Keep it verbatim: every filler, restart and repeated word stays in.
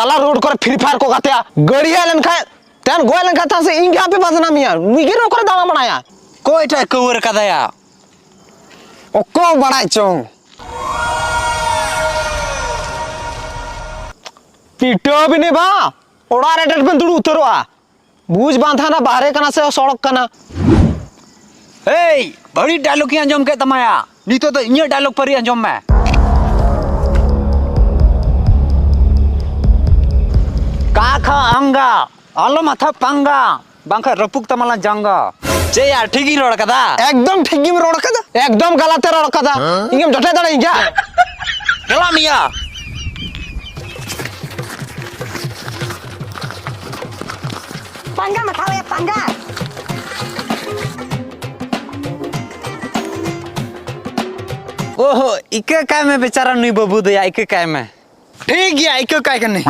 ᱟᱞᱟ road ᱠᱚᱨᱮ free fire ᱠᱚ ᱜᱟᱛᱮᱜᱼᱟ, ᱜᱟᱹᱲᱤ ᱦᱮᱡ ᱞᱮᱱᱠᱷᱟᱱ ᱛᱮᱱ ᱜᱚᱡ ᱞᱮᱱᱠᱷᱟᱱ ᱛᱟᱦᱮᱸ ᱥᱮ ᱤᱧ ᱜᱮ ᱦᱟᱯᱮ ᱵᱟᱫᱱᱟᱢᱤᱧᱟ, ᱱᱩᱭ ᱜᱮ ᱱᱚᱣᱟ ᱠᱚᱨᱮ ᱫᱟᱬᱟ ᱵᱟᱲᱟᱭᱟ᱾ ᱚᱠᱚᱭ ᱴᱟᱜ ᱠᱟᱹᱣᱟᱹᱨ ᱠᱟᱫᱟᱭᱟ? ᱚᱠᱚᱭ ᱵᱟᱲᱟᱭ ᱪᱚᱝ? ᱯᱤᱴᱟᱹᱣ ᱵᱤᱱᱤ ᱵᱟ, ᱚᱲᱟᱜ ᱨᱮ ᱰᱮᱴ ᱵᱮᱱ ᱫᱩᱲᱩᱵ ᱩᱛᱟᱹᱨᱚᱜᱼᱟ᱾ ᱵᱩᱡᱽ ᱵᱟᱝ ᱛᱟᱦᱮᱱᱟ, ᱵᱟᱦᱨᱮ ᱠᱟᱱᱟ ᱥᱮ ᱥᱚᱲᱚᱠ ᱠᱟᱱᱟ᱾ ᱮᱭ, ᱵᱟᱹᱲᱤᱡ ᱰᱟᱭᱞᱚᱜ ᱤᱧ ᱟᱸᱡᱚᱢ ᱠᱮᱫ ᱛᱟᱢᱟᱭᱟ᱾ ᱱᱤᱛᱚᱜ ᱫᱚ ᱤᱧᱟᱹᱜ ᱰᱟᱭᱞᱚᱜ ᱯᱟᱹᱨᱤ ᱟᱸᱡᱚᱢ ᱢᱮ᱾ ᱠᱟ ᱠᱷᱟ ᱟᱝᱜᱟ, ᱟᱞᱚᱢ ᱦᱟᱛᱷᱟ ᱯᱟᱝᱜᱟ, ᱵᱟᱝᱠᱷᱟᱱ ᱨᱟᱹᱯᱩᱫ ᱛᱟᱢᱟᱞᱟᱝ ᱡᱟᱸᱜᱟ᱾ ᱪᱮᱫ ᱭᱟ, ᱴᱷᱤᱠ ᱜᱤᱧ ᱨᱚᱲ ᱠᱟᱫᱟ? ᱮᱠᱫᱚᱢ ᱴᱷᱤᱠ ᱜᱮᱢ ᱨᱚᱲ ᱠᱟᱫᱟ᱾ ᱮᱠᱫᱚᱢ ᱜᱟᱞᱟᱛ ᱮ ᱨᱚᱲ ᱠᱟᱫᱟ᱾ ᱤᱧᱮᱢ ᱡᱚᱴᱮᱫ ᱫᱟᱲᱮᱭᱟᱹᱧ ᱜᱮᱭᱟ? ᱪᱟᱞᱟᱜ ᱢᱮᱭᱟ᱾ ᱯᱟᱸᱜᱟ ᱢᱟ ᱛᱷᱟᱣ ᱭᱟ, ᱯᱟᱸᱜᱟ᱾ ᱚᱦᱚ, ᱤᱠᱟᱹ ᱠᱟᱭ ᱢᱮ ᱵᱮᱪᱟᱨᱟ ᱱᱩᱭ ᱵᱟᱹᱵᱩ ᱫᱚᱭᱟ, ᱤᱠᱟᱹ ᱠᱟᱭ ᱢᱮ᱾ ᱴᱷᱤᱠ ᱜᱮᱭᱟ, ᱤᱠᱟᱹ ᱠᱟᱭ ᱠᱟᱹᱱᱟᱹᱧ᱾